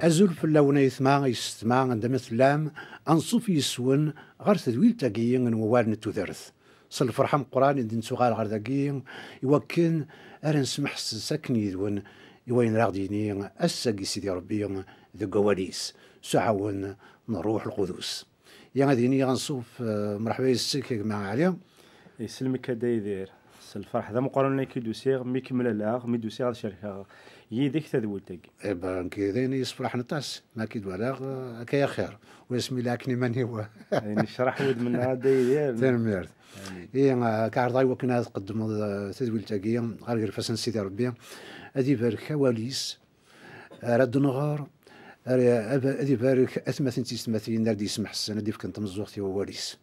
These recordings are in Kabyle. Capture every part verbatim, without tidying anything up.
Azul fell-awen ayetma, yessetma, anda ma tellam, anṣuf yes-wen ɣer tedwilt-agi n wawal n tudert. S lferḥ ameqqran i d-nettuɣal ɣer dagi, iwakken ara nesmeḥses akken yid-wen i wayen ara ɣ-d-yini ass-agi Sidi Ṛebbi deg wawal-is, s uɛawen n Ṛṛuḥ Lqudus. Ya ad yini anṣuf, eh, mṛeḥba yes-k a gma Ɛli. Isellem-ik a Dda Yidir. S lferḥ d ameqqran i k-id-usiɣ, mi k-mlaleɣ, mi d-usiɣ ad cerkeɣ yid-k tadwilt-agi. Eh ben, nekk d ayen yessefraḥen aṭas, ma k-id-walaɣ, eh, akka axir. Ur asmi la akken iman-iw. Ay, necraḥ wudem-nneɣ a Dda Yidir. Tanemmirt. Amin. I, eh, k-ɛerḍeɣ i wakken ad tqeddmeḍ, eh, tadwilt-agi ɣer gerfas n Sidi Ṛebbi, ad ibarek awal-is, ara d-nɣer, ara, ad ibarek atmaten d tiyessetmatin ara d-yesmeḥsen, ad d-ifken tameẓẓuɣt i wawal-is.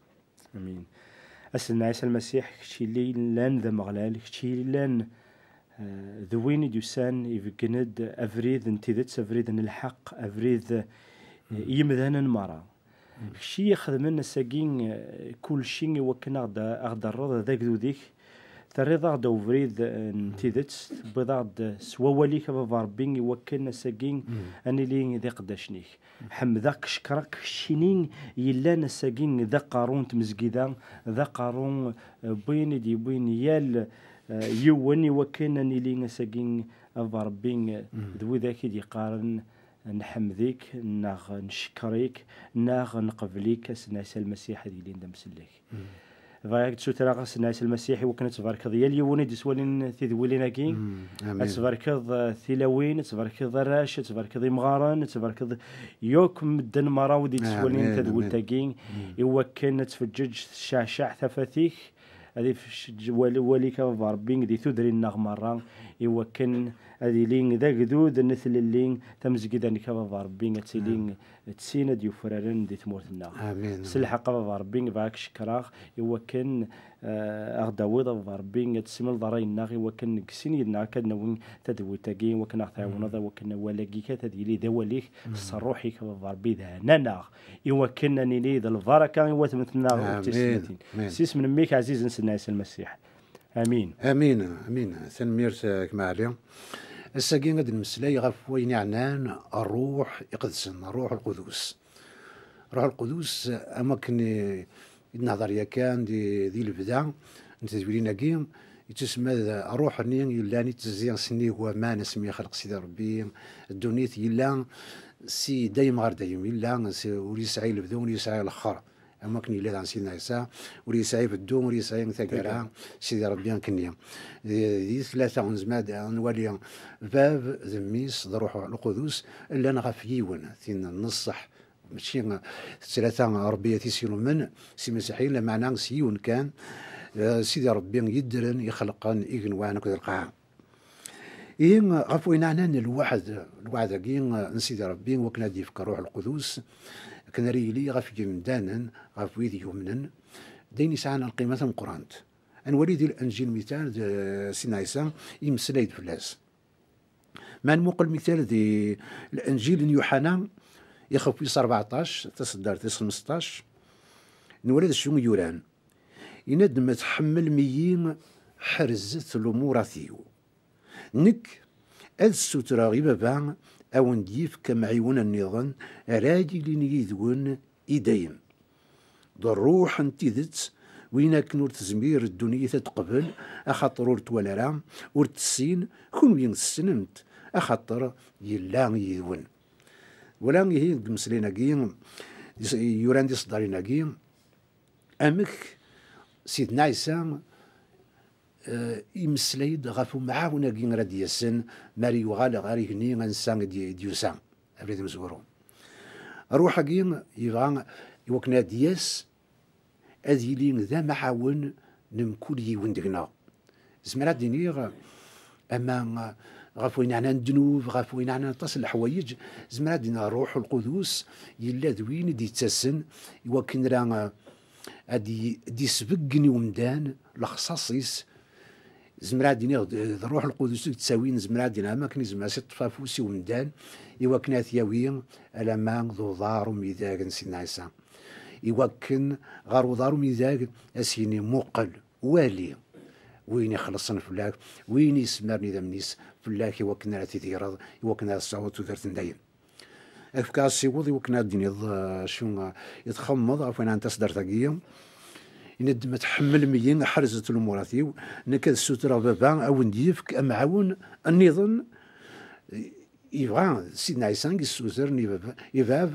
Amin. A Sidna Ɛisa Lmasiḥ, kečč yelli yellan d Ameɣlal, kečč yellan, eh, d win i d-yusan, ibeggen-d abrid n tidet, abrid n lḥeqq, abrid, eh, i yimdanen merra. Kečč i ixedmen ass-agi, eh, kulci i wakken aɣ-d-, aɣ-d-terreḍ d agdud-ik, terriḍ-aɣ-d ubrid, eh, n tidet, tewwiḍ-aɣ-d s wawal-ik a Baba Ṛebbi i wakken ass-agi ad nili d iqeddacen-ik. Ḥemdeɣ-k, cekkreɣ-k, keččini yellan ass-agi d aqerru n tmezgida, d aqerru, eh, n win i d-yewwin yal, eh, yiwen i wakken ad nili ass-agi a Baba Ṛebbi, eh, d widak i d-yeqqaren nḥemd-ik, neɣ ncekkeṛ-ik, neɣ nqebl-ik, a Sidna Ɛisa Lmasiḥ ad yilin d amsellek. Bɣiɣ ad k-d-sutreɣ, a Sidna Ɛisa Lmasiḥ, i wakken ad tbarkeḍ yal yiwen i d-iswalin tidwilin-agi. Amin. Ad tbarkeḍ, eh, tilawin, ad tbarkeḍ arrac, ad tbarkeḍ imɣaren, ad tbarkeḍ yakk medden merra i d-iswalin tadwilt-agi, i wakken ad tfeǧǧeǧ tecceɛceɛ tafat-ik, ad ifeǧǧeǧ wal-, wawal-ik a Baba Ṛebbi di tudrin-nneɣ merra, i wakken ad yili d agdud n tlelli tamezgida-nnek a Baba Ṛebbi, ad tili d tin ad yufraren di tmurt-nneɣ. Amin. S lḥeqq a Baba Ṛebbi, bɣiɣ ad k-cekkreɣ i wakken, eh, aɣ-d-tawiḍ a Baba Ṛebbi, ad tessimleḍ ṛṛay-nneɣ i wakken deg sin yid-neɣ akka ad nawi tadwilt-agi, i wakken aɣ-tɛiwneḍ, i wakken awal-agi kat ad yili d awal-ik, s ṛṛuḥ-ik a Baba Ṛebbi, d hna-nneɣ, i wakken ad nili d lbaraka i watmaten-nneɣ d tiyessetmatin. Amin. S yisem n mmi-k ɛzizen Sidna Ɛisa Lmasiḥ. Amin. Amin, amin. Tanemmirt, eh, gma Ɛli. Ass-agi ad d-nemmeslay ɣef wayen iɛnan Ṛṛuḥ Iqedsen, Ṛṛuḥ Lqudus. Ṛṛuḥ Lqudus, am wakken i, i d-nehḍer yakan di, di lebda n tedwilin-agi, yettusemma d Ṛṛuḥ-nni yellan ittezzi sennig waman asmi ixleq Sidi Ṛebbi ddunit, yella si dayem ɣer dayem, yella si, ur yesɛi lebda, ur yesɛi lexxer. Am wakken yella daɣen Sidna Ɛisa, ur yesɛi beddu, ur yesɛi taggara, Sidi Ṛebbi akkenni. Di, di tlata nezmer ad nwali Bab d Mmi-s d Ṛṛuḥ Lqudus llan ɣef yiwen, tin n ṣṣeḥ, mačči d tlata Ṛebbi i s-inumen s imasiḥiyen, lameɛna s yiwen kan, eh, Sidi Ṛebbi yeddren, ixelqen igenwan akked lqaɛa. Ihi, ɣef wayen ɛnan lweɛd, lweɛd-agi n Sidi Ṛebbi, wakken ad d-yefk Ṛṛuḥ Lqudus, akken ara yili ɣef yimdanen, ɣef wid yumnen, d ayen yesɛan lqima tameqqrant. Ad nwali di Lenǧil mital d Sidna Ɛisa, yemmeslay-d fell-as. Ma nmuqel mital di Lenǧil n Yuḥana, ixef wis rbeɛṭac, taseddart tis xmesṭac, nwala d acu i yuran. Yenna-d: "Ma tḥemmlem-iyi, ḥerzet lumuṛat-iw." Nekk ad ssutreɣ i Baba, a wen-d-yefk amɛiwen nniḍen, ara yilin yid-wen i dayem. D Ṛṛuḥ n tidet, win akken ur tezmir ddunit ad teqbel, axaṭer ur t-twala ara, ur t-tessin, kunwi tessnem-t, axaṭer yella yid-wen. Wala ihi deg imeslayen-agi, yuran di tseddarin-agi, amek Sidna Ɛisa, eh, imeslay-d ɣef umɛawen-agi ara d-yasen mi ara yuɣal ɣer igenni ansa i d-, i d-yusa, abrid amezwaru. Ṛṛuḥ-agi yebɣa i wakken ad d-yas, ad yili d amɛawen n mkul yiwen deg-neɣ. Zemreɣ ad d-iniɣ, ama ɣef wayen ɛnan ddnub, ɣef wayen ɛnan aṭas n leḥwayeǧ, zemreɣ ad d-iniɣ Ṛṛuḥ Lqudus yella d win i d-yettasen i wakken ara ad d-, d-isbeggen i umdan lexṣaṣ-is. Zemreɣ ad d-iniɣ d, d Ṛṛuḥ Lqudus i yettawin, zemreɣ ad d-iniɣ am akken izmer ad s-iṭṭef afus i umdan i wakken ad t-yawi alamma d uḍar umidag n Sidna Ɛisa. I wakken ɣer uḍar umidag ad s-yini: "Muqel, wali, win ixellṣen fell-ak, win yesmaren idammen-is fell-ak, i wakken ara tidireḍ, i wakken ara tesɛuḍ tudert n dayem." Ad fkeɣ asiweḍ i wakken ad d-tiniḍ, eh, acu, eh, i txemmeḍ ɣef wayen n tasedart-agi. Yenna-d: "Ma tḥemmlem-iyi, ḥerzet lumurat-iw. Nekk ad ssutreɣ baba, a wen-d-yefk amɛawen nniḍen." Yebɣa Sidna Ɛisa i yessutren i baba, i bab,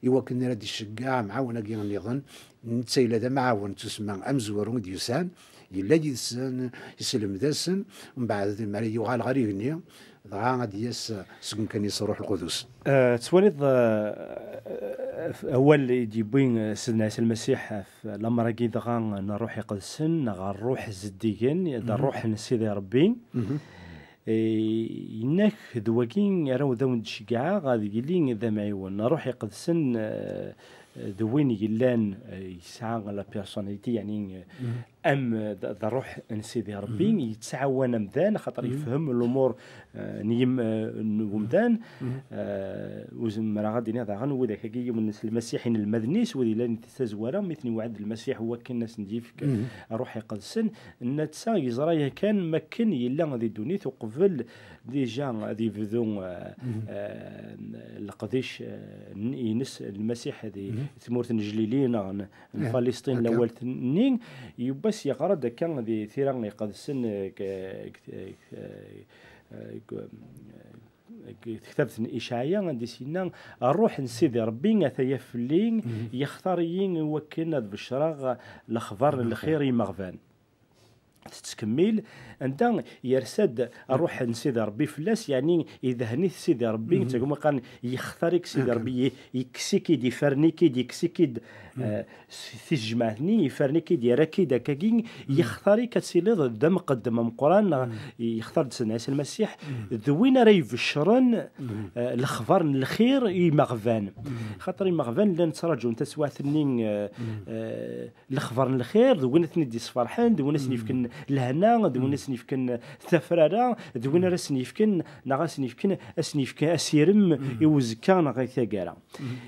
i wakken ara d-iceggeɛ amɛawen-agi nniḍen. Netta yella d amɛawen, tusemma amezwaru i d-yusan, yella yid-sen, yesselmed-asen, mbeɛd mi ara yuɣal ɣer igenni, dɣa ad d-yas seg umkan-is Ṛuḥ Lqudus. Eh, tettwaliḍ, eh, awal i d-yewwi, eh, Sidna Ɛisa Lmasiḥ ɣef lamer-agi dɣa n Ṛṛuḥ Iqedsen, neɣ Ṛṛuḥ Zeddigen, d Ṛṛuḥ n Sidi Ṛebbi. Eh, yenna-k d wagi ara d awen-d-ceggɛeɣ ad yili d amɛiwen. Ṛṛuḥ Iqedsen, eh, d win yellan, eh, yesɛa la personnalité, yeɛni, eh, am, eh, d, d ṛṛuḥ n Sidi Ṛebbi, yettɛawan amdan, axaṭer yefhem lumuṛ, eh, n yim-, eh, n umdan. Eh, u zemreɣ ad d-iniɣ daɣen, widak-agi yumnen s Lmasiḥ, inelmaden-is, wid yellan di tazwara, mi ten-iweɛɛed Lmasiḥ wakken ad sen-d-yefk Ṛṛuḥ Iqedsen, netta yeẓra yakan makken yella di ddunit uqbel déjà ad yebdu, eh, eh, leqdic, eh, n-, ines Lmasiḥ di tmurt n Jlili neɣ n, n Falisṭin, lawalt-nni, yiwwas yeɣra-d akka di Tira Iqedsen, eh, k-, k-, eh, eh, k-, eh, deg tektabt n Icɛaya, anda i s-yenna: "Ṛṛuḥ n Sidi Ṛebbi ataya fell-i, yextar-iyi i wakken ad beccreɣ lexbar n lxir i yimeɣban." Tettkemmil, anda yersa-d ṛṛuḥ n Sidi Ṛebbi fell-as, yeɛni idhen-it Sidi Ṛebbi, d tagumi qqaren: "Yextar-ik Sidi Ṛebbi, ye-, yekkes-ik-id, iferren-ik-id, yekkes-ik-id, eh, s tijmaɛt-nni, iferren-ik-id, yerra-k-id akkagi, yextar-ik ad tiliḍ d amqeddem ameqqran, neɣ yextar-d Sidna Ɛisa Lmasiḥ, d win ara ibeccren, eh, lexbar n lxir i yimeɣban." Xaṭer imeɣban llan ttraǧun taswiɛt-nni, eh, eh, lexbar n lxir, d win ad ten-id-yesferḥen, d win ad sen-yefken lehna, d win ad sen-yefken tafrara, d win ara sen-yefken, neɣ ad sen-yefken, ad sen-yefken asirem i uzekka neɣ i taggara.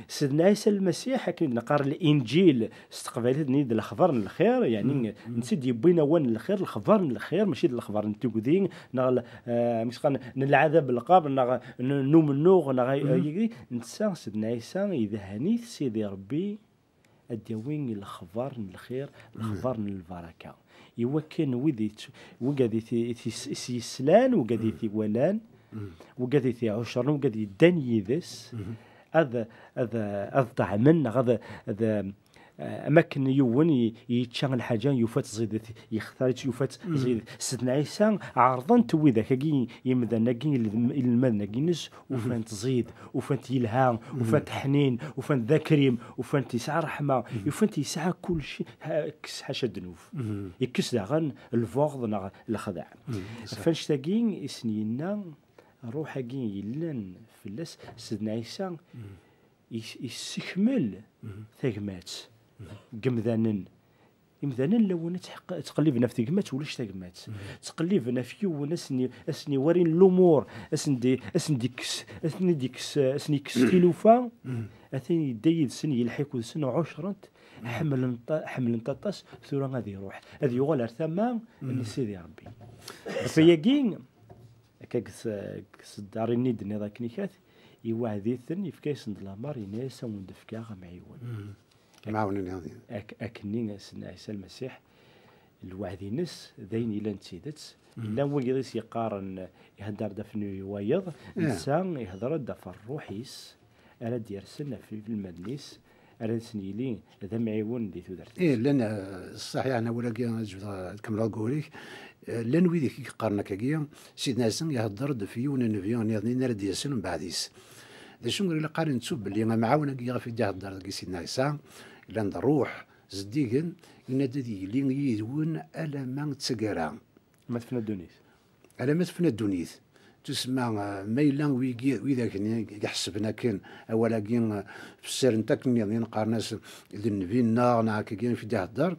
Sidna Ɛisa Lmasiḥ, akken i d-neqqar Linǧil s teqbaylit-nni d lexbar n lxir, yeɛni netta i d-yewwin awal n lxir, lexbar n lxir, mačči d lexbar n tugdi, neɣ l-, eh, amek s-qqaren, n lɛadab n lqabr, neɣ n, n umennuɣ, neɣ ay-, ayagi, netta Sidna Ɛisa idhen-it Sidi Ṛebbi ad d-yawi lexbar n lxir, lexbar n lbaraka. Iwakken wid i t-, wigad i t-, i t-, i s-yeslan, wigad i t-iwalan, wigad i t-iɛucren, wigad yeddan yid-s, ad, ad, ad ṭeɛmen, neɣ ad, ad, eh, am akken yiwen i, yečča lḥaǧa, yufa-tt ẓidet, yextar-itt, yufa-tt ẓidet. Sidna Ɛisa, ɛerḍen-t widak-agi, imdanen-agi, ilem-, inelmaden-agi-ines, ufan-t ẓid, ufan-t yelha, ufan-t ḥnin, ufan-t d akrim, ufan-t yesɛa ṛṛeḥma, ufan-t yesɛa kulci, ha-, kkes ḥaca ddnub. Ikkes daɣen lbuɣḍ neɣ lexdeɛ. Ɣef annect-agi i sen-yenna, ṛṛuḥ-agi yellan fell-as, Sidna Ɛisa, is-, issekmel tagmat deg yimdanen. Imdanen lawan ttqelliben ɣef tegmat, ulac tagmat. Ttqelliben ɣef yiwen, asen-, asen-iwarin lumuṛ, asen-d-, asen-d-ikkes, asen-d-ikkes, asen-ikkes tilufa, atan yedda yid-sen, yelḥa akked-sen, ɛucren-t, ḥemmlen-t, ḥemmlen-t aṭas, tura ad iruḥ, ad yuɣal ar tama n Sidi Ṛebbi. Ɣef wayagi, akka deg tseddarin-nni d-tenniḍ akken ikat, iweɛɛed-iten, yefka-yasen-d lameṛ, yenna-yas: "Ad wen-d-fkeɣ amɛiwen." Amɛawen-nni. Ak-, akkenni Sidna Ɛisa Lmasiḥ, lweɛd-ines d ayen yellan d tidet. Llan wigad i s-yeqqaren ihedder-d ɣef wayeḍ, netta ihedder-d ɣef ṛṛuḥ-is, ara d-yersen ɣef inelmaden-is, ara sen-yili d amɛiwen di tudert-is. Ih, llan, eh, ṣṣaḥ, yeɛni, awal-agi ad jebdeɣ, ad kemmleɣ deg wawal-ik. Eh, llan wid i k-yeqqaren akkagi, Sidna Ɛisa ihedder-d ɣef yiwen n nnbi nniḍen ara d-yasen mbeɛd-is. D acu i ilaq ara nettu belli amɛawen-agi ɣef i d-ihedder dagi Sidna Ɛisa, llan d ṛṛuḥ zeddigen, yenna-d: "Ad yili yid-wen alamma d taggara." Ma tefna ddunit. Alamma tefna ddunit. Tusemma, eh, ma yella wigi, widak-nni i iḥesben akken awal-agi, eh, fessaren-t akken nniḍen, qqaren-as d nnbi-nneɣ, neɣ akkagi i d-ihedder,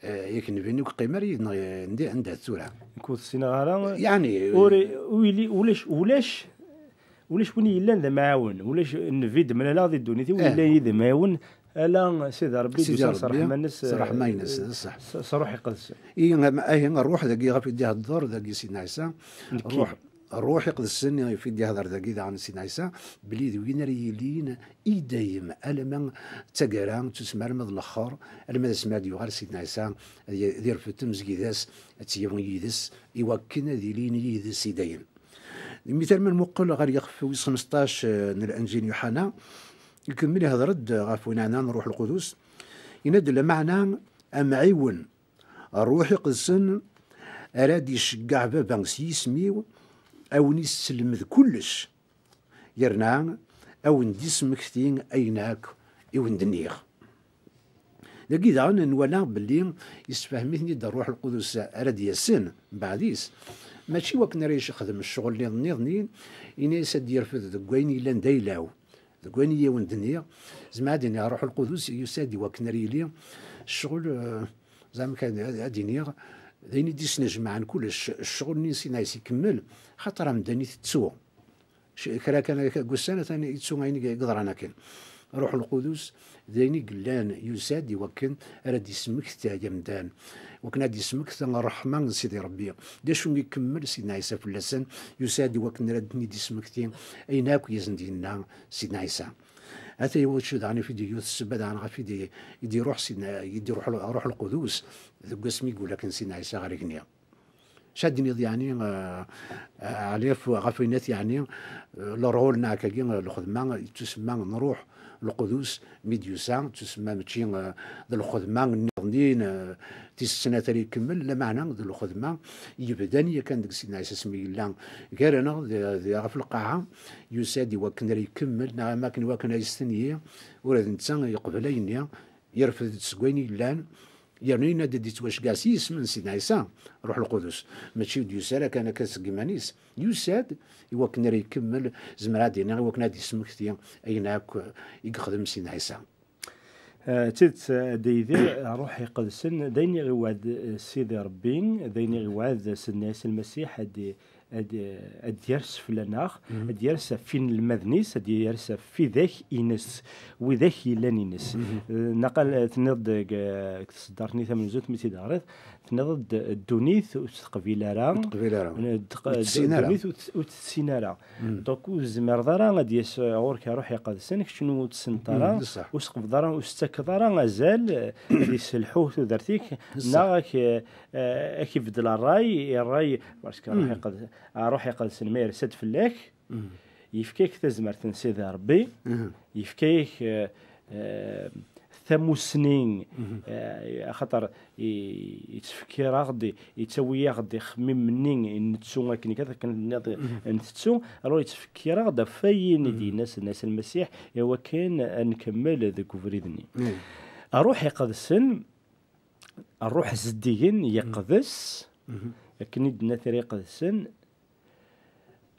eh, yak nnbi-nni ur yeqqim ara yid-neɣ, eh, anda, anda tura. Nekk ur t-ssineɣ ara. Yeɛni, ur, ur yelli, ulac, ulac, ulac win yellan d amɛawen, ulac nnbi d-mlaleɣ di ddunit-iw yellan yid-i d amɛawen, ala Sidi Ṛebbi d-yusan s ṛṛeḥma-ines, s ṛṛeḥma-ines, eh, d ṣṣeḥ. S, s Ṛṛuḥ Iqedsen. Ihi, am-, ihi, ṛṛuḥ dagi ɣef i d-ihedder dagi Sidna Ɛisa, ṛṛuḥ, Ṛṛuḥ iqedsen, ɣef i d-ihder dagi daɣen Sidna Ɛisa, belli d win ara yilin i dayem, alamma d taggara, d tusma, alamma d lexxer, alamma d asmi ad yuɣal Sidna Ɛisa, ad y-, ad irfed tamezgida-s, ad tt-yawi yid-s, i wakken ad ilin yid-s i dayem. Mital ma nmuqel ɣer yixef wis xmesṭac, eh, n Lenǧil n Yuḥana, ikemmel ihder-d ɣef win ɛnan Ṛṛuḥ Lqudus, yenna-d: "Lameɛna amɛiwen, Ṛṛuḥ Iqedsen, ara d-iceggeɛ Baba s yisem-iw, a wen-isselmed kullec, yerna a wen-d-ismekti ayen akk i wen-d-nniɣ." Dagi daɣen nwala belli yessefhem-iten-id Ṛṛuḥ Lqudus ara d-yasen mbeɛd-is, mačči wakken ara yexdem ccɣel nniḍen, nniḍen, ini-as ad d-yerfed deg wayen yellan d ayla-w, deg wayen i awen-d-nniɣ. Zemreɣ ad d-iniɣ Ṛṛuḥ Lqudus yusa-d i wakken ara yili ccɣel, eh, zeɛma kan ad, ad iniɣ, d ayen i d-isnejmaɛen kullec, ccɣel-nni n Sidna Ɛisa ikemmel, xaṭer amdan itettu. C-, kra kan akka n wussan, atan yettu ayen i yeḍran akken. Ṛṛuḥ Lqudus d ayen i yellan, yusa-d i wakken ara d-ismekti i amdan, wakken ad d-ismekti ṛṛeḥma n Sidi Ṛebbi. D acu i ikemmel Sidna Ɛisa fell-asen, yusa-d i wakken ara d-, ten-id-ismekti ayen akk i asen-d-yenna Sidna Ɛisa. Ata iwacu daɣen i d-, yiwet ssebba daɣen ɣef i d-, i d-iruḥ Sidna, i d-iruḥ Ṛṛuḥ Lqudus deg wasmi i yuli akken Sidna Ɛisa ɣer igenni. Acu ad d-tiniḍ, yeɛni, eh, eh, ɛni ɣef, ɣef wayen at, yeɛni, eh, le rôle n ɛkagi, eh, lxedma, yettusemma n Ṛṛuḥ Lqudus, mi d-yusa, yettusemma mačči, eh, d lxedma nniḍen, eh, tis snat ara ikemmel, lameɛna d lxedma yebdan yakan deg Sidna Ɛisa asmi yella gar-aneɣ, d, d, ɣef lqaɛa, yusa-d i wakken ara ikemmel, neɣ am akken i wakken ara yestenyi, ula d netta yeqbel ayenni, yerfed-d seg wayen yellan, yernu yenna-d ad d-yettwaceggeɛ s yisem n Sidna Ɛisa, Ṛṛuḥ Lqudus. Mačči ur d-yusi ara kan akka seg iman-is. Yusa-d i wakken ara ikemmel, zemreɣ ad d-iniɣ, i wakken ad d-yesmekti ayen akk i yexdem Sidna Ɛisa. Eh, d tidet, eh, a Dda Yidir, Ṛṛuḥ Iqedsen, d ayen i ɣ-iwɛed, eh, Sidi Ṛebbi, d ayen i ɣ-iwɛed Sidna Ɛisa Lmasiḥ, ad d-, ad, ad d-yers fell-aneɣ, ad d-yers ɣef inelmaden-is, ad d-yers ɣef widak-ines, widak yellan ines. Eh, naqal, eh, tenniḍ-d deg, eh, deg tseddart-nni tamenzut mi tt-id-teɣriḍ, tenniḍ-d ddunit ur tt-teqbil ara. Ur teqbil ara. Eh, ur tt-tessin ara. Ddunit ur tt-, ur tt-tessin ara. Donc ur tezmireḍ ara ad d-yas ɣur-k Ṛṛuḥ Iqedsen, kečč ur tt-tessineḍ ara, ur s-tqebḍeḍ ara, ur s-tettakeḍ ara azal, eh, ad yesselḥu tudert-ik, neɣ ak-, eh, ak-ibeddel ṛṛay, i ṛṛay, parce que Ṛṛuḥ Iqed-, Ṛṛuḥ Iqedsen ma yersa-d fell-ak, yefka-yak tazmert n Sidi Ṛebbi, yefka-yak, eh, eh, tamussni, eh, axaṭer i-, yettfekkir-aɣ-d, yettawi-yaɣ-d ixemmimen-nni i nettu akken kan, akken tenniḍ, ntettu, alors yettfekkir-aɣ-d ɣef wayen i d-yenna Sidna Ɛisa Lmasiḥ, i wakken ad nkemmel deg ubrid-nni. Ṛṛuḥ Iqedsen, Ṛṛuḥ zeddigen, yeqdes, akken i d-tenna Tira Iqedsen,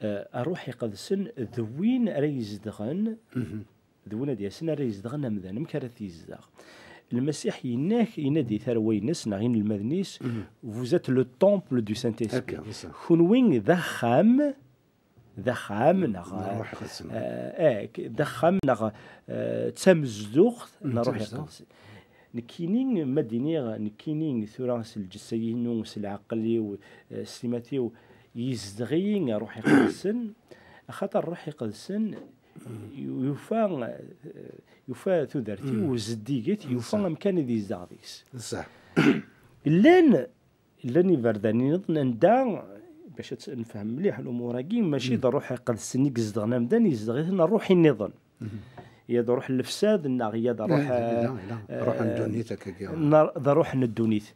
eh, Ṛṛuḥ Iqedsen d win ara izedɣen, d win ad yasen ara izedɣen amdan. Amek ara t-yezdeɣ? Lmasiḥ yenna-k, yenna-d i tarwa-ines neɣ inelmaden-is, vous êtes le temple du Saint-Esprit. Akka, c'est ça. Kunwi d axxam, d axxam, neɣ, eh, eh, k-, d axxam, neɣ, eh, d tamezduɣt n Ṛṛuḥ Iqedsen. Nekkini, ma d-iniɣ, nekkini tura s lǧessa-inu, s leɛqel-iw, eh, s timat-iw, yezdeɣ-iyi Ṛṛuḥ Iqedsen, axaṭer Ṛṛuḥ Iqedsen yu-, yufa, eh, yufa tudert-iw zeddiget, yufa amkan i d-yezdeɣ deg-s. Ṣṣeḥ. Llan Llan iberdan nniḍen anda, bac ad nefhem mliḥ lumuṛ-agi, mačči d Ṛṛuḥ Iqedsen i izedɣen amdan, izdeɣ-iten ṛṛuḥ nniḍen. Iya d ṛṛuḥ n lefsad, neɣ iya d ṛṛuḥ, eh, ṛṛuḥ n ddunit, akkagi. Neɣ d ṛṛuḥ n ddunit.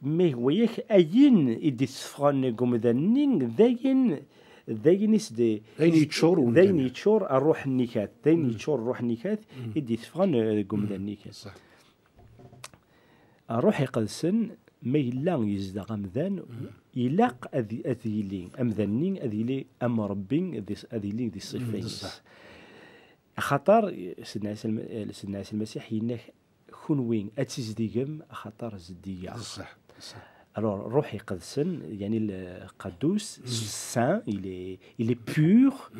Ma ihwa-yak, ayen i d-iteffɣen deg umdan-nni, d ayen, d ayen i s-d-, d ayen yeččur d ayen umdan. Yeččur ṛṛuḥ n nnikat, d ayen yeččur ṛṛuḥ n nnikat i d-iteffɣen, eh, deg umdan n nnikat. Ṣṣeḥ. Ṛṛuḥ Iqedsen, ma yella yezdeɣ amdan, ilaq ad, ad yili amdan-nni, ad yili am Ṛebbi, ad is-, ad yili di ṣṣifa-ines. Ṣṣeḥ. Axaṭer Sidna Ɛisa Lm-, Sidna Ɛisa Lmasiḥ yenna-k, kunwi ad tizdigem, axaṭer zeddigeɣ. Ṣṣeḥ, ṣṣeḥ. Alors, Ṛṛuḥ Iqedsen, yani le Qadus, saint, il est, il est pur.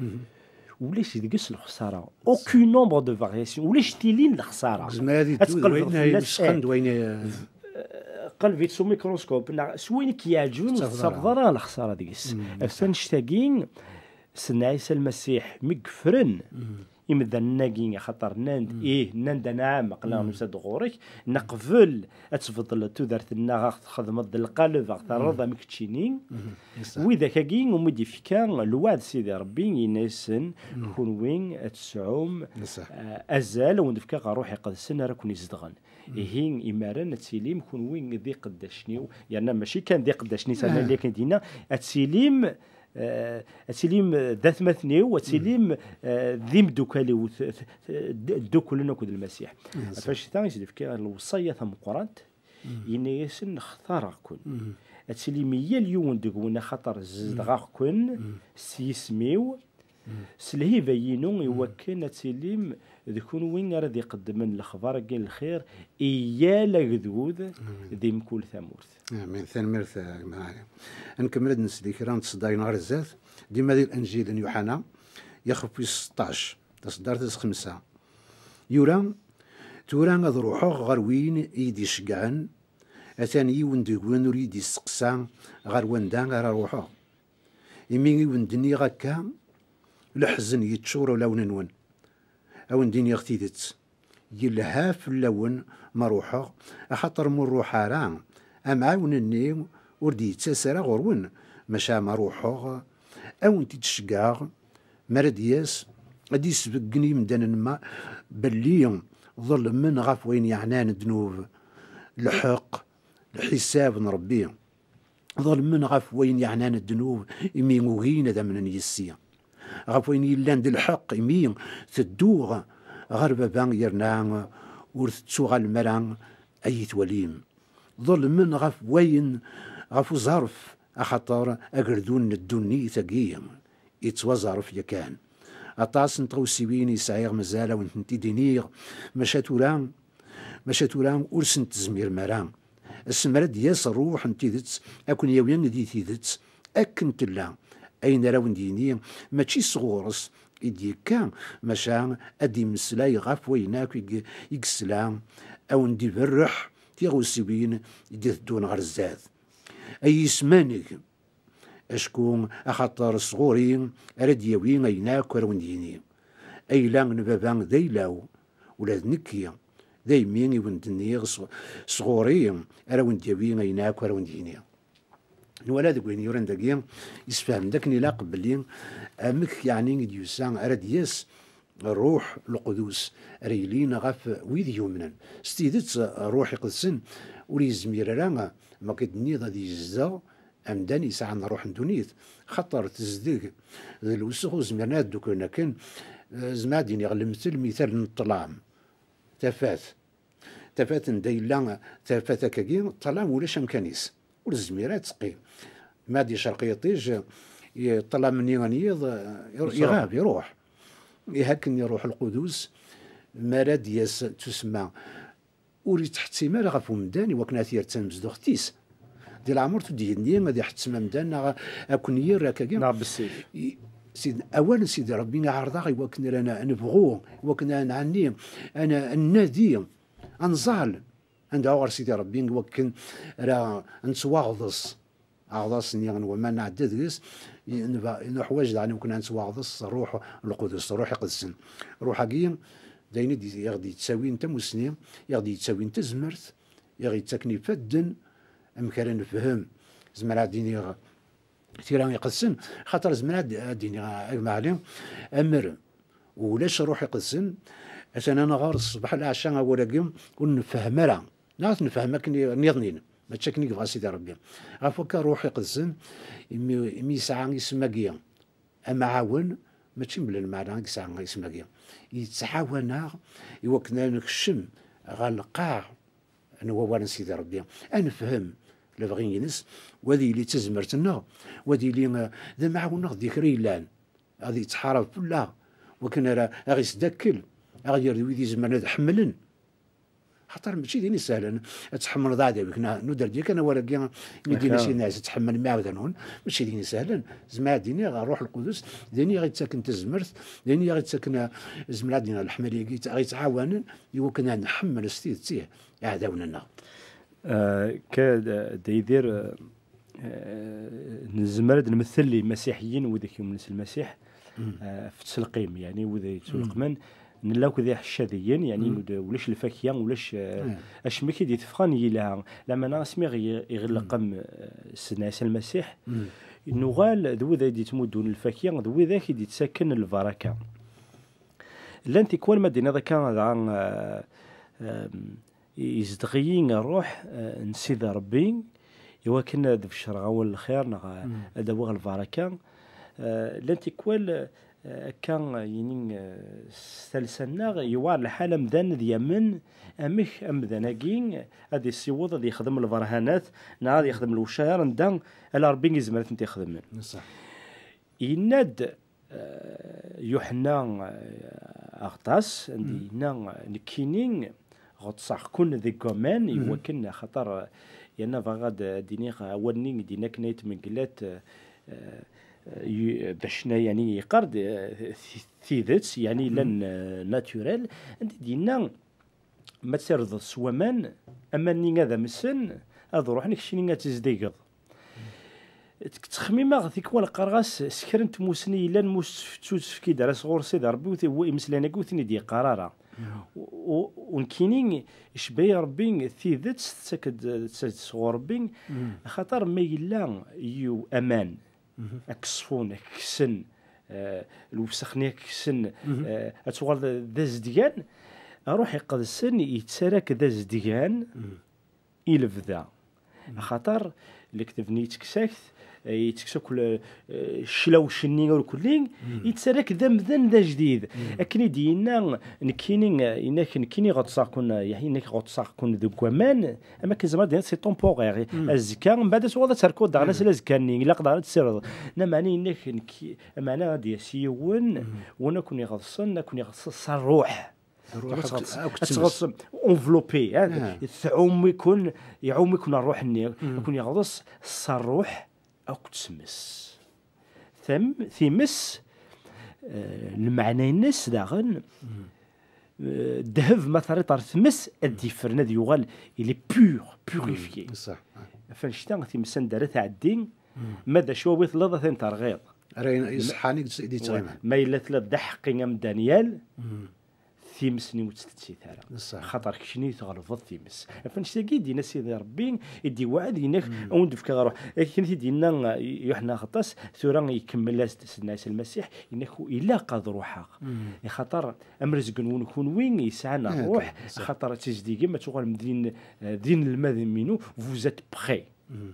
Ulac deg-s lexsara. Aucun nombre de variations. Ulac tilin lexsara. Ad teqqel d wayen fell-as, imesxen, eh, d wayen, eh, Qleb-itt s umikruskub, neɣ s wayen i k-yeɛǧben, ur tettafeḍ ara lexṣara deg-s. Ɣef wannect-agi, Sidna Ɛisa Lmasiḥ, mi yefren imdanen-agi, axaṭer nnan-d, ih, nnan-d, anɛam, aql-aɣ nusa-d ɣur-k, neqbel ad tbeddleḍ tudert-nneɣ, ad ɣ-txedmeḍ d lqaleb, ad ɣ-terreḍ am keččini. Widak-agi, umi d-ifka lweɛd Sidi Ṛebbi, yenna-yasen, kunwi ad tesɛum, eh, azal, ad wen-d-fkeɣ Ṛṛuḥ Iqedsen ara ken-izedɣen. Ihi, imaren ad tilim kunwi d iqeddacen-iw, yerna mačči kan d iqeddacen-is, yerna akken i d-yenna, ad tilim, eh, ad tilim d atmaten-iw, ad tilim, eh, d imeddukal-iw, t-, t-, t-, d-, dduklen akked Lmasiḥ. Ɣef wannect-a i s-d-ifka lewṣaya tameqqrant, yenna-yasen, xtareɣ-ken. Ad tilim yal yiwen deg-wen, axaṭer zedɣeɣ-ken s yisem-iw, s lhiba-inu, iwakken ad tilim d kunwi ara d-iqeddmen lexbar-agi n lxir i yal agdud di mkul tamurt. Amin. Tanemmirt, a gma Ɛli. Ad nkemmel ad nsel i kra n tseddarin ɣer zdat, dima di Lenǧil n Yuḥana, ixef wis seṭṭac, taseddart tis xemsa. Yura: "Tura ad ruḥeɣ ɣer win i yi-d-iceggɛen, atan yiwen deg-wen ur yi-d-isteqsa ɣer wanda ara ruḥeɣ. Imi i wen-d-nniɣ akka, leḥzen yeččur ulawen-nwen. A wen-d-iniɣ tidet, yelha fell-awen ma ruḥeɣ, axaṭer ma ur ruḥ ara, amɛawen-nni ur d-yettas ara ɣur-wen, maca ma ruḥeɣ, a wen-t-id-ceggɛeɣ, mi ara d-yas, ad d-isbeggen i yimdanen ma belli ḍelmen ɣef wayen yeɛnan ddnub, lḥeqq, lḥisab n Ṛebbi. Ḍelmen ɣef wayen yeɛnan ddnub, imi ugin ad amnen yis-i. Ɣef wayen yellan d lḥeqq, imi tedduɣ ɣer Baba, yerna ur tettuɣalem ara ad yi-twalim. Ḍelmen ɣef wayen, ɣef uẓaref, axaṭer agerdun n ddunit-agi yettwaẓaref yakan. Aṭas n tɣawsiwin i sɛiɣ mazal a wen-tent-id-iniɣ, maca tura, maca tura ur sent-tezmirem ara. Asmi ara d-yas Ṛṛuḥ n tidet, a ken-yawi di tidet, akken tella. Ayen ara wen-d-yini, mačči sɣur-s i d-yekka, maca ad d-imeslay ɣef wayen akk i g-, i yesla, a wen-d-iberreḥ tiɣawsiwin i d-iteddun ɣer zdat. Ay ismaneg, acku axaṭer sɣur-i ara d-yawi ayen akk ara wen-d-yini. Ayla n Baba d ayla-w, ula d nekki, daymi i wen-d-nniɣ s-, sɣur-i ara wen-d-yawi ayen akk ara wen-d-yini." Nwala deg wayen yuran dagi, yessefhem-d akken ilaq belli amek, yeɛni, i d-yusa ara d-yas Ṛṛuḥ Leqdus ara yilin ɣef wid yumnen. S tidet, Ṛṛuḥ Iqedsen ur yezmir ara, ma akka d-tenniḍ, ad yezdeɣ amdan yesɛan ṛṛuḥ n ddunit, xaṭer tezdeg d lewsex ur zmiren ad dduklen akken. Eh, zemreɣ ad d-iniɣ lemtel, mital n ṭṭlam, tafat. Tafat anda yella, tafat akkagi, ṭṭlam ulac amkan-is. Ur tezmir ad teqqim. Ma ad yecreq yiṭij, i ṭṭlam-nni n yiḍ, eh, iɣab, iruḥ. Ihi akken i Ṛṛuḥ Lqudus, mi ara d-yas, tusemma, ur yettḥettim ara ɣef umdan i wakken ad t-yerr d tamezduɣt-is. Di leɛmer ur d-yenni ad iḥettem amdan neɣ ad ken-yerr akkagi. Neɣ bessif. I, Sid-, awal n Sidi Ṛebbi iɛreḍ-aɣ i wakken ara n-, nebɣu, i wakken ara nɛenni, ad n-, ad nnadi, ad nẓal, ad nedɛu ɣer Sidi Ṛebbi i wakken ara nettwaɣḍes. Aɣḍas-nni n waman nɛedda deg-s, i-, neba-, nuḥwaǧ daɣen i wakken ad nettwaɣḍes s Ṛṛuḥ Lqudus, Ṛṛuḥ Iqedsen. Ṛṛuḥ-agi, d ayen i d-, i ɣ-d-yettawin tamusni, i ɣ-d-yettawin tazmert, i ɣ-yettaken ifadden, amek ara nefhem. Zemreɣ ad d-iniɣ tira iqedsen, xaṭer zemreɣ ad, ad d-iniɣ, a gma Ɛli, amer ulac Ṛṛuḥ Iqedsen, atan ad nɣer ṣṣbeḥ leɛca awal-agi ur nefhem ara. Neɣ ad t-nefhem akken i, nniḍnin, mačči akken i yebɣa Sidi Ṛebbi. Ɣef wakka, Ṛṛuḥ Iqedsen, imi, imi yesɛa isem-agi amɛawen, mačči mebla lmeɛna i yesɛa isem-agi. Yettɛawan-aɣ i wakken ad nekcem ɣer lqaɛ n wawal n Sidi Ṛebbi, ad nefhem lebɣi-ines, u ad yili d tazmert-nneɣ, u ad yili, eh, d amɛawen-nneɣ di kra yellan, ad yettḥarab fell-aɣ, wakken ara aɣ-isdakkel, aɣ-yerr d wid izemren ad ḥemmlen. Xaṭer mačči d ayen isehlen ad tḥemmleḍ aɛdaw-ik, neɣ nuder-d yakan awal-agi mi d-yenna Sidna Ɛisa, "Tḥemmlem iɛdawen-nwen", mačči d ayen isehlen. Zemreɣ ad d-iniɣ Ṛṛuḥ Lqudus d ayen i aɣ-yettaken tazmert, d ayen i aɣ-yettaken, eh, zemreɣ ad d-iniɣ leḥmala-agi, aɣ-yettɛawanen i wakken ad nḥemmel s tidet, ih, iɛdawen-nneɣ. Ah, ka d, d Yidir, ah, nezmer ad nmettel imasiḥiyen, wid i yumnen s Lmasiḥ, ah, ɣef ttelqim, yeɛni wid yettwelqmen, nella akk d iḥeccadiyen, yeɛni ulac lfakya, ulac, ah, acemma i d-iteffɣen yelha. Lameɛna asmi ɣ-, iɣelqem, ah, Sidna Ɛisa Lmasiḥ, nuɣal d wid ay d-yettmuddun lfakya, d wid ay d-yettaken lbaraka. Llan tikwal ma d-tiniḍ akka, dɣa, ah, ah, izdeɣ-iyi Ṛṛuḥ, eh, n Sidi Ṛebbi, iwakken ad d-beccreɣ awal n lxir neɣ, eh, ad awiɣ lbaraka. Eh, llan tikwal, eh, akka, yini, eh, s talsa-nneɣ, yewɛer lḥal amdan ad yamen amek amdan-agi ad issiweḍ ad yexdem lberhanat neɣ ad yexdem lewcayer anda ala Ṛebbi izmer ad tent-ixdem. Ṣṣeḥ. Yenna-d, eh, Yuḥenna, eh, Aɣeṭṭas, anda yenna, nekkini ɣeṭṣeɣ-ken deg waman, iwakken axaṭer, eh, yerna bɣiɣ ad, ad d-iniɣ awal-nni i d-yenna akken ay tmeglat, eh, eh, yu-, bac na, yeɛni yeqqar-d, eh, ti-, tidet, yeɛni llan, eh, naturel, anda d-yenna, ma tsirdeḍ s waman, aman-nni ad amsen, ad ruḥen, keččini ad tizdigeḍ. Ttxemmimeɣ tikwal qqareɣ-as s kra n tmusni yellan, ma ur s-, ur s-tefki-d ara sɣur Sidi Ṛebbi, ur t-, imeslayen-agi ur ten-id-yeqqar ara. U, u, u nekkini, icebba-yi Ṛebbi tidet, tettak-d, tettak-d sɣur Ṛebbi, axaṭer ma yella yiw aman, ad k-ṣfun, ad k-kksen, eh, lewsex-nni ad k-kksen, eh, ad tuɣaleḍ d azedgan, Ṛṛuḥ Iqedsen yettarra-k d azedgan i lebda. Axaṭer lekdeb-nni yettekkes-ak-t, eh, yettekkes akk le-, eh, cclawc-nni urkelli, yettarra-k d amdan d ajdid. Akken i d-yenna nekkini, eh, yenna-k nekkini ɣeṭṣeɣ-ken, eh, yenna-k ɣeṭṣeɣ-ken deg waman, am akken zemreɣ ad d-iniɣ c'est temporaire. Azekka, mbeɛd ad tuɣaleḍ ad terkuḍ daɣen ass n azekka-nni, ilaq daɣen ad tessirdeḍ. Lameɛna yenna-k nekk, lameɛna ad d-yas yiwen, win ad ken-iɣeḍsen, ad ken-iɣeḍs s ṛṛuḥ. Ṛṛuḥ ad tɣeḍs-, ad tɣeḍs enveloppé, ha? Tɛum-iken, iɛum-iken ṛṛuḥ-nni, ad ken-iɣeḍs s ṛṛuḥ akked tmes. Tam-, times, eh, lmeɛna-ines daɣen, eh, ddheb ma terriḍ ɣer tmes, ad d-yeffren, ad yuɣal, il est pur, purifié. Ṣṣeḥ. Ɣef annect-a, times anda ara tɛeddi, ma d acu awi telliḍ ad ten-terɣiḍ. Ara yen-, iṣeḥḥan i d-, i d-yettɣiman. Ma yella telliḍ d aḥeqqi am Danyal, times-nni ur tt-tettit ara. Ṣṣeḥ. Axaṭer keččini tɣelbeḍ times. Ɣef annect-agi i d-yenna Sidi Ṛebbi, i d-iweɛɛed, yenna-k, a wen-d-fkeɣ ṛṛuḥ. Akken i t-id-yenna, eh, Yuḥenna Aɣeṭṭas, tura ikemmel-as-d Sidna Ɛisa Lmasiḥ, yenna-k, ilaq ad ruḥeɣ. Axaṭer am rrezg-nwen kunwi yesɛan ṛṛuḥ, ṣṣeḥ. Axaṭer ad tizdigem, ad tuɣalem d in-, eh, d inelmaden-inu, vous êtes prêts.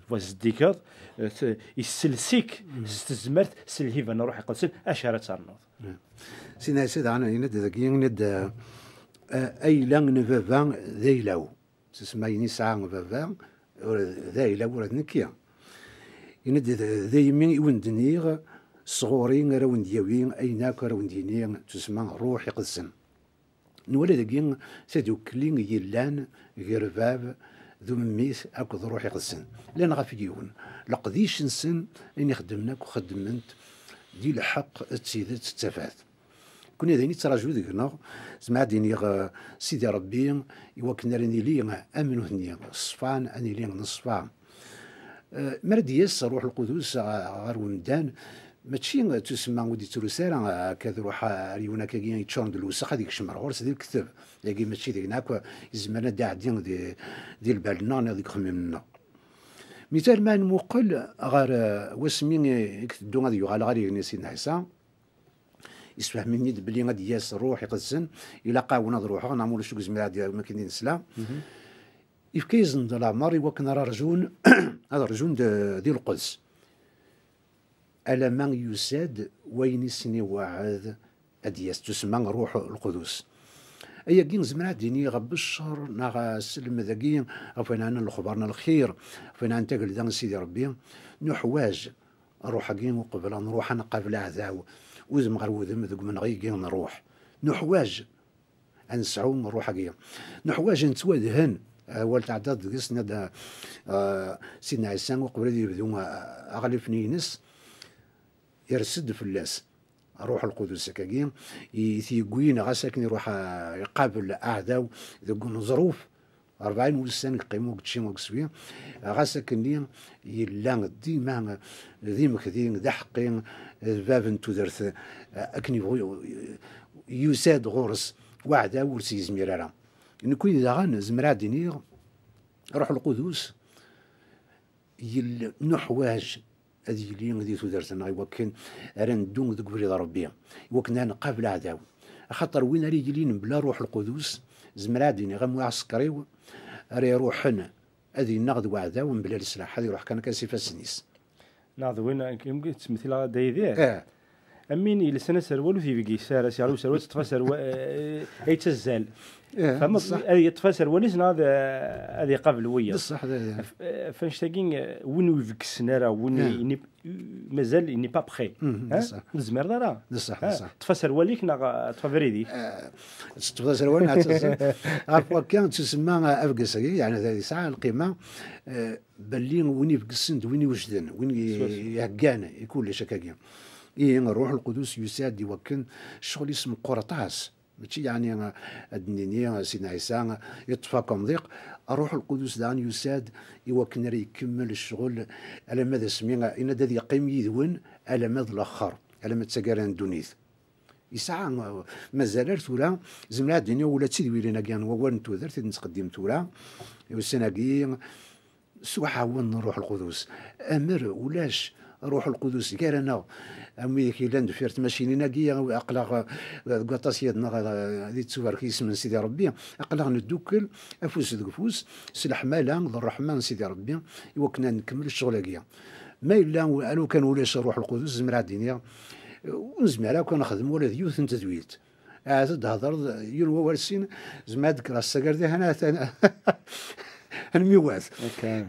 Wa zeddigeḍ, eh, t-, issels-ik s tezmert, s lhiba n Ṛṛuḥ Iqedsen, acu ara ternuḍ? Sidna Ɛisa daɣen yenna-d dagi, yenna-d, eh, ayla n baba d ayla-w. Tusemma ayen yesɛa baba, ur, d ayla-w, ur d nekki. Yenna-d, d, daymi i wen-d-nniɣ, sɣur-i ara wen-d-yawi ayen akk ara wen-d-yini, tusemma Ṛṛuḥ Iqedsen. Nwala dagi tadukli yellan gar bab d umemmis akked Ṛṛuḥ Iqedsen. Llan ɣef yiwen. Leqdic-nsen, ayen ixeddmen akk xeddmen-t di lḥeqq d tidet d tafat. Kuni d ayen yettraǧu deg-neɣ, zemreɣ ad d-iniɣ, eh, Sidi Ṛebbi, i wakken ara nili am nutni, ṣfan, ad nili neṣfa. Eh, mi ara d-yas Ṛṛuḥ Lqudus ɣ-, ɣer umdan, mačči d tusemma ur d-yettrus ara, eh, akka ad iṛuḥ ar yiwen akkagi yeččuren d lewsex ad ikcem ar ɣur-s di lekdeb. Dagi mačči d ayen akk izemren ad d-iɛeddi di, di lbal-nneɣ neɣ deg uxemmem-nneɣ. Mital ma nmuqel ɣer, eh, wasmi i, i iteddu ad yuɣal ɣer igenni Sidna Ɛisa, Yessefhem-iyi-d belli ad d-yas Ṛṛuḥ Iqedsen, ilaq-awen ad ruḥeɣ, neɣ ma ulac ur yezmir ad d-yawi akken i nesla. Yefka-yasen-d lameṛ i wakken ara rjun, ad rjun d, di lqeds. Alamma yusa-d wayen i sen-iweɛɛed ad d-yas, tusemma Ṛṛuḥ Lqudus. Ayagi nezmer ad d-iniɣ beccer neɣ aselmed-agi ɣef wayen ɛnan lexbar n lxir, ɣef wayen ɛnan tagelda n Sidi Ṛebbi, nuḥwaǧ Ṛṛuḥ-agi uqbel ad nṛuḥ ad nqabel aɛdaw, udem ɣer wudem deg umenɣi-agi n ṛṛuḥ. Nuḥwaǧ ad nesɛu ṛṛuḥ-agi. Nuḥwaǧ ad nettwadhen. Awal tɛeddaḍ deg-s, nna-d, ah, Sidna Ɛisa uqbel ad yebdu, ah, aɣlif-nni-ines, ires-d fell-as Ṛṛuḥ Lqudus akkagi, i t-yewwin, ɣas akken iṛuḥ, ah, iqabel aɛdaw deg uneẓruf, Rebɛin wussan yeqqim ur yečči ur yeswi, ɣas akkenni yella dima d imekdi, d aḥeqqi, d bab n tudert, akken yebɣu yusa-d ɣur-s waɛdaw ur s-yezmir ara. Nekkini daɣen zemreɣ ad d-iniɣ Ruḥ Lqudus yel-, nuḥwaǧ ad yili di tudert-nneɣ i wakken ara neddu deg ubrid n Ṛebbi, i wakken ara nqabel aɛdaw. Axaṭer win ara yilin mebla Ruḥ Lqudus, zemreɣ ad d-iniɣ am uɛsekriw ara iruḥen ad yennaɣ d waɛdaw mebla leslaḥ, ad iruḥ kan akka s ifassen-is. Neɣ d win, yemkin ttmetlaɣ-d aydi. Eh. Am win yelsan aserwal ur t-ibeggi ara, s-, userwal teṭṭef aserwal, eh, ay yettazzal. Eh, fehmeḍ? Ad yeṭṭef aserwal-is neɣ ad, ad iqabel wiyaḍ? D ṣṣeḥ, d, d. F-, f-, annect-agi, eh, win ur ibegsen ara, win, eh, i-, mazal il n'est pas prêt. Mhm, d ṣṣeḥ. Ur tezmireḍ ara. D ṣṣeḥ, d ṣṣeḥ. Ṭṭef aserwal-ik neɣ, eh, ṭṭef abrid-ik. Eh, teṭṭfeḍ aserwal neɣ teṭṭfeḍ. Ɣef wakka, ttsemma, eh, abges-agi, yeɛni, yesɛa lqima, eh, belli win ibegsen d win iwejden, win i-, iheggan i kullec akkagi. Ihi, Ṛṛuḥ Lqudus yusa-d i wakken ccɣel-is meqqer aṭas. Mačči yeɛni, eh, ad d-nini, eh, Sidna Ɛisa, eh, yeṭṭef akk amḍiq. Ṛṛuḥ Lqudus daɣen yusa-d i wakken ara ikemmel ccɣel alamma d asmi, eh, yenna-d ad yeqqim yid-wen alamma d laxer, alamma d taggara n ddunit. Yesɛa, eh, mazal ar tura, zemreɣ ad d-iniɣ ula d tidwilin-agi n wawal n tudert i d-nettqeddim tura, i ussan-agi, s uɛawen n Ṛṛuḥ Lqudus. Amer ulac Ṛṛuḥ Lqudus gar-aneɣ, am widak yellan deffir tmacinin-agi, aql-aɣ, eh, deg waṭas yid-neɣ, eh, di ttubarek yisem n Sidi Ṛebbi, aql-aɣ neddukel afus deg ufus s leḥmala d ṛṛeḥma n Sidi Ṛebbi i wakken ad nkemmel ccɣel-agi. Ma yella, a lukan ulac Ṛṛuḥ Lqudus, zemreɣ ad d-iniɣ, eh, ur nezmir akk ad nexdem ula d yiwet n tedwilt. Ahat ad d-thedreḍ yiwen wawal sin, zemreɣ ad d-kkreɣ s tagerda, hana atan ad nemmiwat. Akka.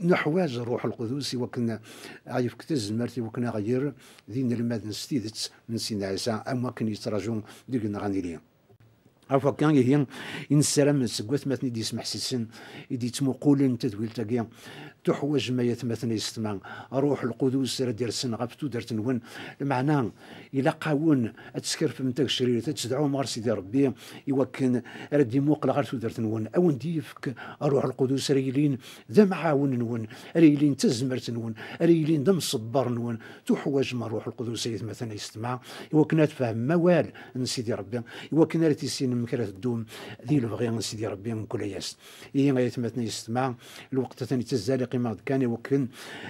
Nuḥwaǧ Ṛṛuḥ Lqudus i wakken ad aɣ-yefk tazmert, i wakken ad aɣ-yerr d inelmaden s tidet n Sidna Ɛisa, am wakken yettraǧu deg-neɣ ad nili. Ɣef wakka, ihi, i nessaram seg watmaten i d-yesmeḥsisen, i d-yettmuqulen tadwilt-agi, tuḥwaǧem ay atmaten ay yessetma, Ṛṛuḥ Lqudus ara d-irsen ɣef tudert-nwen, lmeɛna ilaq-awen ad teskerfem tagecrirt, ad tedɛum ɣer Sidi Ṛebbi, i wakken ara d-imuqel ɣer tudert-nwen, a wen-d-yefk Ṛṛuḥ Lqudus ara yilin d amɛawen-nwen, ara yilin d tazmert-nwen, ara yilin d amṣebber-nwen. Tuḥwaǧem Ṛṛuḥ Lqudus ay atmaten ay yessetma, i wakken ad tfehmem awal n Sidi Ṛebbi, i wakken ara tissinem amek ara teddum di lebɣi n Sidi Ṛebbi mkul ass. Ihi ay atmaten ay yessetma, lweqt atan yettazzal, iqqim-aɣ-d kan i wakken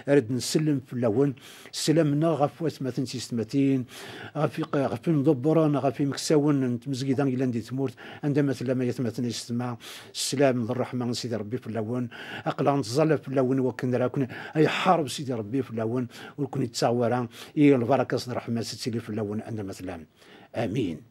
ara d-nsellem fell-awen, sslam-nneɣ ɣef watmaten d tiyessetmatin, ɣef iq-, ɣef imḍebbren, ɣef imeksawen n tmezgida yellan di tmurt, anda ma tellam ay atmaten ay yessetma, sslam d ṛṛeḥma n Sidi Ṛebbi fell-awen, aql-aɣ nettẓalla fell-awen i wakken ara ken-, ay ḥareb Sidi Ṛebbi fell-awen, ur ken-ittaɣ wara, i lbaraka-s d ṛṛeḥma-s ad tili fell-awen anda ma tellam. Amin.